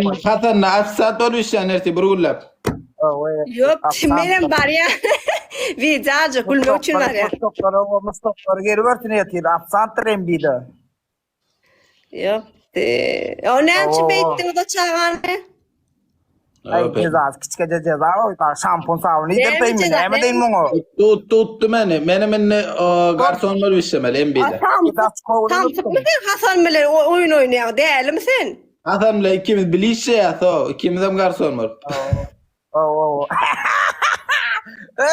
Hasan ofisiant bolup işleýän ertir bir günläp. Ýok, menem barýan. Wideo aljak, gülmek üçin barýan. Muşdaklara, muşdaklara gelibersin ertir. Ofisiantdyr MB-de. Ýok. O näme üçin beýtdiňiz o çagany? Aý, jezasy kiçikeje jeza goý, şampun sabun iýdirseýinmi, näme deýin muňa? Tutdy, tutdy meni. Menem indi garson bolup işlemeli MB-de. Samsykmy sen Hasan bilen oýun oýnaýaň, dälimi sen? Hasan bilen ikimiz bile işleýäs, o, ikimizem garson bolup. Ow. E,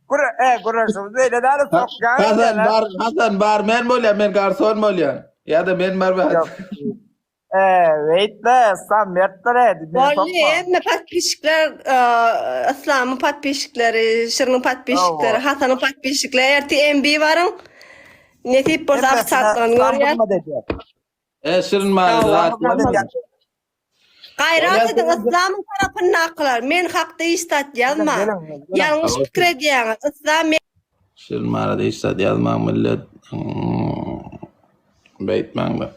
gür, e, gürrüňimiz beýle däl, sokýaň. Hasan bar, Hasan barmen bolýar, men garson bolýan. Ýa-da men barmen. E, beýtme, Yslam mertdir, e, meni Boldy, sokma. hemme podpisçikler, e, Yslamyň podpisçikleri, Şiriniň podpisçikleri, Hawa. Hasanyň podpisçikleri, ertir MB baryň. Nesip bolsa Hemmesine ofisiantlygyny Yslam görýär. hyzmat edýär. E, Şirin maňa Hawa. zat Hyzmat ýazma. edýär. Gaýrat Bolýar, ediň Şirin. Yslamyň tarapyndakylar, men hakda hiç zat ýazmaň. Geliň, geliň, geliň. Ýalňyş pikir edýäňiz. Yslam Şirin barada hiç zat ýazmaň millet. Hmm. Beýtmäň be.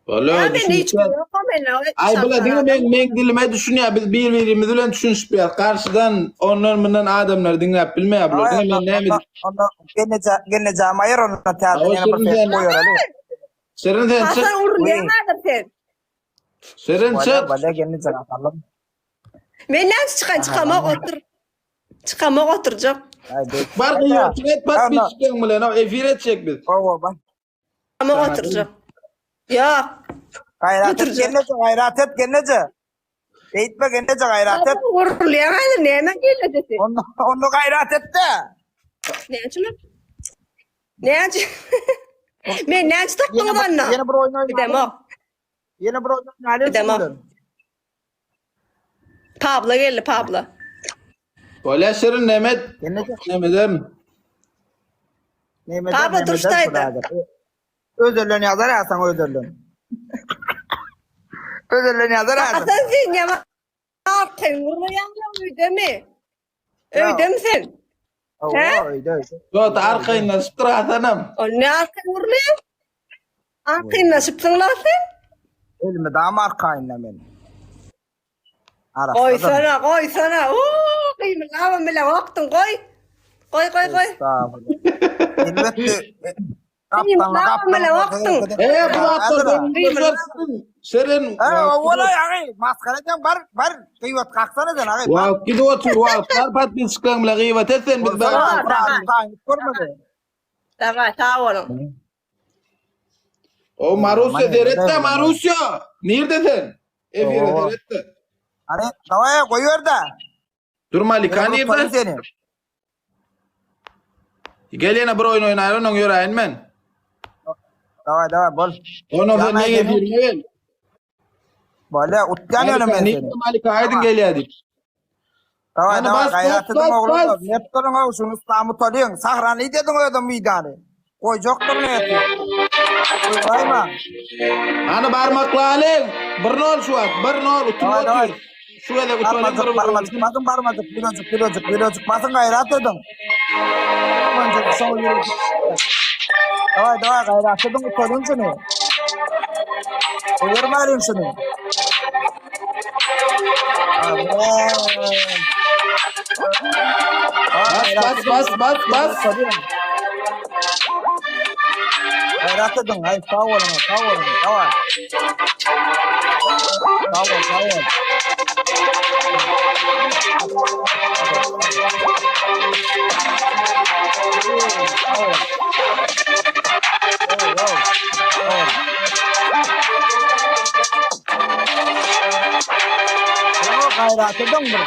Bolýar, Ýa men hiç düşünişýär. ýok men Aý bula diňe men meň dilime düşünýär. Biz bir-birimiz bilen düşünişip bilýäris. Garşydan ondan mundan adamlary diňläp bilmeýär bular. Diňe men näme Onda, onda gelneje, gelnejämi aýyr onda täzeden Hawa, ýene bir Şirin ses sen- goýaraly. Şirin sen çyk. Hasan urulýan adam sen. Şirin Bolýar, çyk. bolýar gelneje gatalym. Men näme çykan çykamok otur. Çykamok oturjak. Aý, beýtme. Bar gyýatyň et podpisçikleriň bilen o efir etjek biz. Hawa, bar. Çykamok oturjak. Ýok. Gaýrat et Oturjak. gelneje, gaýrat et gelneje. Beýtme gelneje gaýrat et. Urulýan häzir näme gelnejesi? Onda, onda gaýrat et-de. Näme üçin? Näme üçin? Men näme üçin tapdyňyz onda? Ýene bir oýun oýnalyň. Gidemok. Ýene bir oýun oýnalyň. Gidemok. Pablo geldi, Pablo. Bolýar Şirin neme et? Gelneje. Neme ederin? Neme eder, Pablo neme eder duruşdaýdy. Özelden ýazar ýa saňa özelden. Özelden ýazar ýa. Hasan sen ýaman arkaýyn urmaýaň öýdemi? Öýdemi sen? Hawa, öýde öýde. Ýok, arkaýynlaşypdyr Hasanam. Ol ne arkaýyn urmaýaň? Arkaýynlaşypsyň la sen? Elmydama arkaýynda men. Arassadan. Goýsana, goýsana. Uuu, gymyldabam bileňokdyň, goý. Goý, goý, goý. Estagfurullah. Elbetde. Gymyldabam bileňokdyň. E, bu zatlar Şirin. E, wala agy, masgara edýäň, bar, bar, gyýbat kaksana sen agy. Wagt gidip otyr, wagt bar podpisçikleriň bilen gyýbat et sen biz Bar, Görmedi. Daway, sag boluň. O Marusya seret-de Marusya. Nirde sen? Efire seret-de. Hany, daway goýber-de. Dur Malika nirde? Seni. Gel ýene bir oýun oýnaýyn, onuň ýöräýin men. Daway, daway, bol. Ondan soň meň efirime gel. Bolýa, utýan ýöne men seni. Malika aýdyň gelýär diýip. Daway, Hany daway, bas, gaýrat bas, ediň bas, oglanlar. bas. Mert boluň ow, şuny Yslamy utalyň. Sahrany idediň özem widany. Goýjakdyr neti. Goýma. Hany barmaklalyň. 1-0 şu wagt. 1-0 utup Daway, daway. otyr. Şu gezek utalyň Barmajyk, bir barmajyk basyň, barmajyk, ýürejik, ýürejik, ýürejik basyň, gaýrat ediň. Barmajyk, şol ýürejik. Daway, daway, gaýrat ediň, utalyň şuny. Goýbermäliň şuny. Bas bas bas bas bas. Gaýrat ediň, aý sag boluň, sag boluň, daway. Sag bol, sag bol. Sag bol. Sag bol. Ýok, gaýrat ediň bir.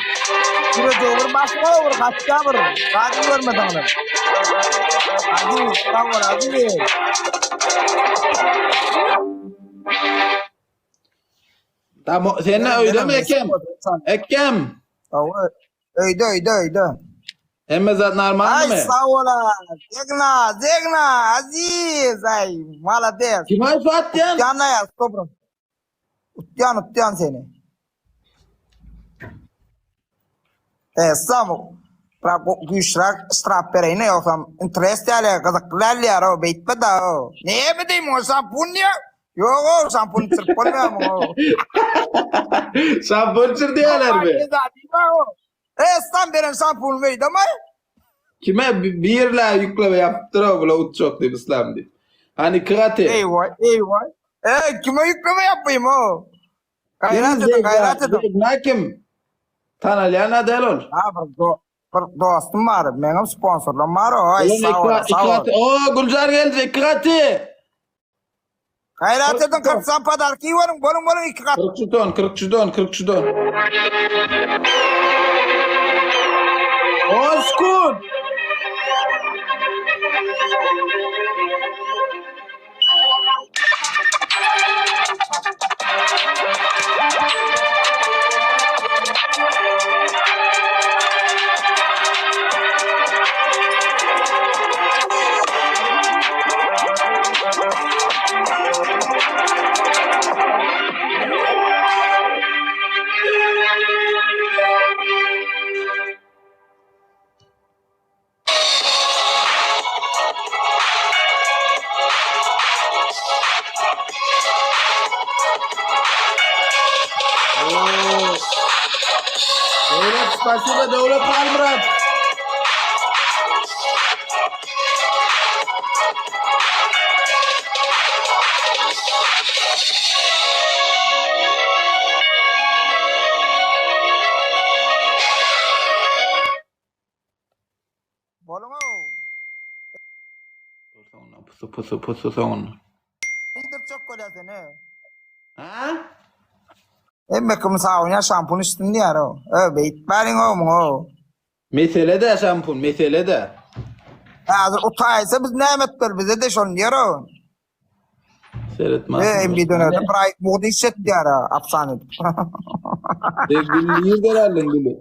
Ýürejigi bir basma bir gaçýa bir. Gaty görmediňler. Aziz, sag bol Aziz. Tamam, sen ne öýdemi Ekem? Ekem. Hawa, öýde, öýde, öýde. Hemme zat Ay normalmy? sag bol. Zegna, Zegna, Aziz, ay malades. Kim ay şu atýan? Utýan aýa, stopro. Utýan, utýan seni. E, sam, brak güýçräk ştraf bereýin ýogsam interes däl, gyzykly däl ýar, o beýtme da. o. Näme diýim, o şampun diýýär. Ýok o, şampun içirip bolmaýar muňa. Şampun içir diýýärlermi? E, Islam beren şampuny beýdemay. Kime birle ýükleme ýapypdyr o bula utjak diýip Islam diýip. Hani iki gaty. Eýwa, eýwa. E, kime ýükleme ýapyým o? Gaýrat ediň, gaýrat ediň. Na kim? Tanalýan adel ol. Ha, bir do, bir dostum bar, meňem sponsorlarym bar o. Aý, Ulan sag iki ol, gaty, iki sag ol. gaty. O, Güljar geldi, iki gaty. Gaýrat ediň, 40 san podarki iberiň, boluň, boluň iki gat. 40 jeton, 40 jeton, 40 jeton. 10 sekund. Döwlet spasiba Döwlet Halmyrat. Boluň-ow. Soňuna pusu pusu pusu soňuna. Iýdirtjek bolýar seni. Ha? Hemme kim sawunýar şampun içsin diýýär-ow. Ö, beýtmäliň-ow muňa-ow. Mesele de şampun, mesele de. Häzir utaýsa biz näme etmeli? Bize-de şony diýer-ow. Seret E, MB dönerdi bir aý mugt iş etýär afsan edip. Gül nirden aldın gülü?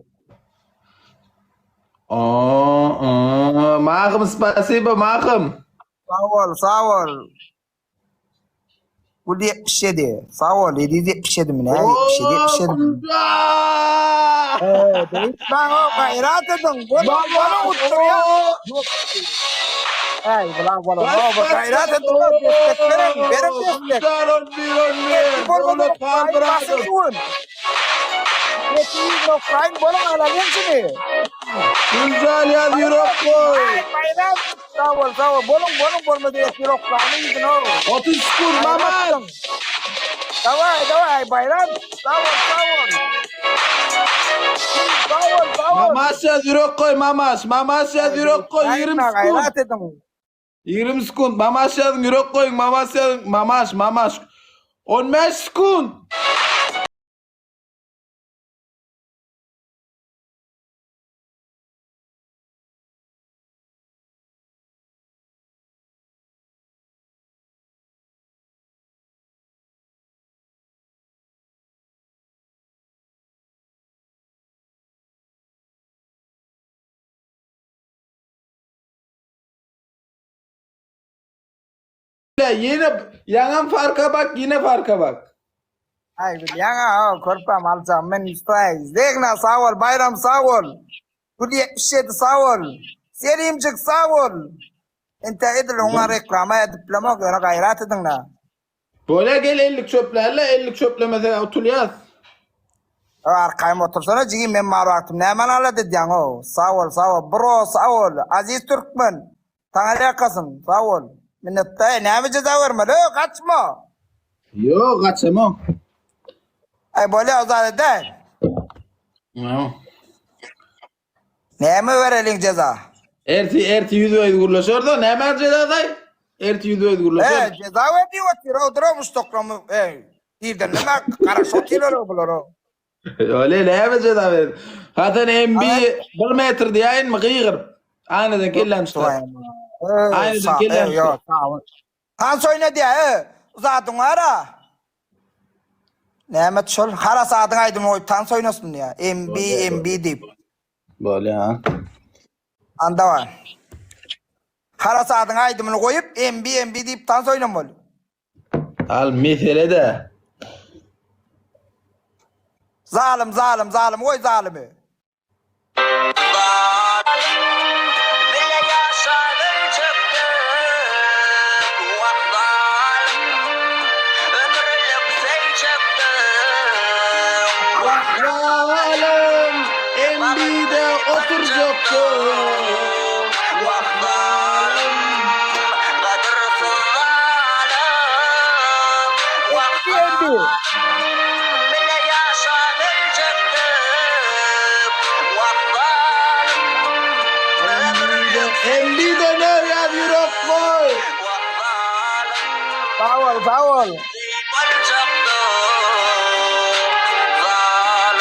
Aa, aa, Mahym spasibo Mahym. Sag bol, sag bol. Gül 77. Sag bol, 777 mi ne? 77, 77 mi? Beýtmäň o, gaýrat ediň. Boluň, boluň utdurýar. Äý, bular bolan. O, bu gaýrat ediň, destek beriň, beriň destek. Ukrayn boluň alalyň şuny. Gülzar ýaz ýürek goý. Baýram, sag bol, sag bol. Boluň, boluň, bolmasa ertir Ukraynyň ýüzüne. 30 sekund, Maman. Daway, daway, Baýram. Sag bol, sag bol. Sag bol, sag bol. Mamaş ýaz ýürek goý, Mamaş. Mamaş ýaz ýürek goý, 20 sekund. Gaýrat ediň. 20 sekund. Mamaş ýazyň ýürek goýuň, Mamaş ýazyň, Mamaş, Mamaş. 15 sekund. Ýene ýaňam farka bak, ýene farka bak. Aý bilýäň a, körpäm aljagym men üstaý. Zegna sag bol, Baýram sag bol. Gül 77 sag bol. Selimjik sag bol. Entä edil oňa reklama edip bilemok, ýöne gaýrat ediň-dä. Bolýa gel ellik çöplärle, ellik çöplemese utulýas. Arkaýyn otursana jigim men bar wagtym nämäni alada edýäň-ow. Sag bol, sag bol. Bro sag bol. Aziz Türkmen. Saňa ýakasyn. Sag bol. Minnetdar. Näme jeza bermeli? Öý, gaçma. Ýok, gaçamok. Aý bolýa o zat edäý. Ýok. Näme bereliň jeza? Erti erti ýüzbe-ýüz gürleşeris-a, näme jezasaý? Erti ýüzbe-ýüz E, gürleşeris. jeza ber diýip otyr, oduram muşdaklamy, e, irden näme garaşyp otyrlar bular. Öyle näme jeza berin? Hasan MB 1 metr diýäýinmi gygyryp. Aynadan kelläm çykar. Aynadan kelläm çykar. Tans oýna diýä, e, uzadyň ara. Näme şol harasadyň aýdymy goýup tans oýnasyn diýä. MB MB diýip. Bolýa. Anda bar. Harasadyň aýdymyny goýup MB MB diýip tans oýnamaly. Al mesele de. Zalym zalym zalym goý zalymy. oturjakdy. Wah zalym, gadyrsyz zalym. Wah zalym, bile ýaşabiljekdik. Wah zalym, ömürlik MB-de ner ýaz ýürek goý. Wah zalym. Sag bol, sag bol.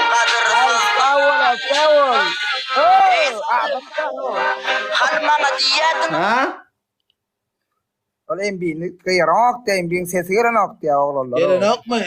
Sag bol, sag bol. Hey, adam sag bol. Ha? Ol MB-ni gyranok diýen, MB-niň sesi gelenok diýýär oglanlar. Gelenokmy?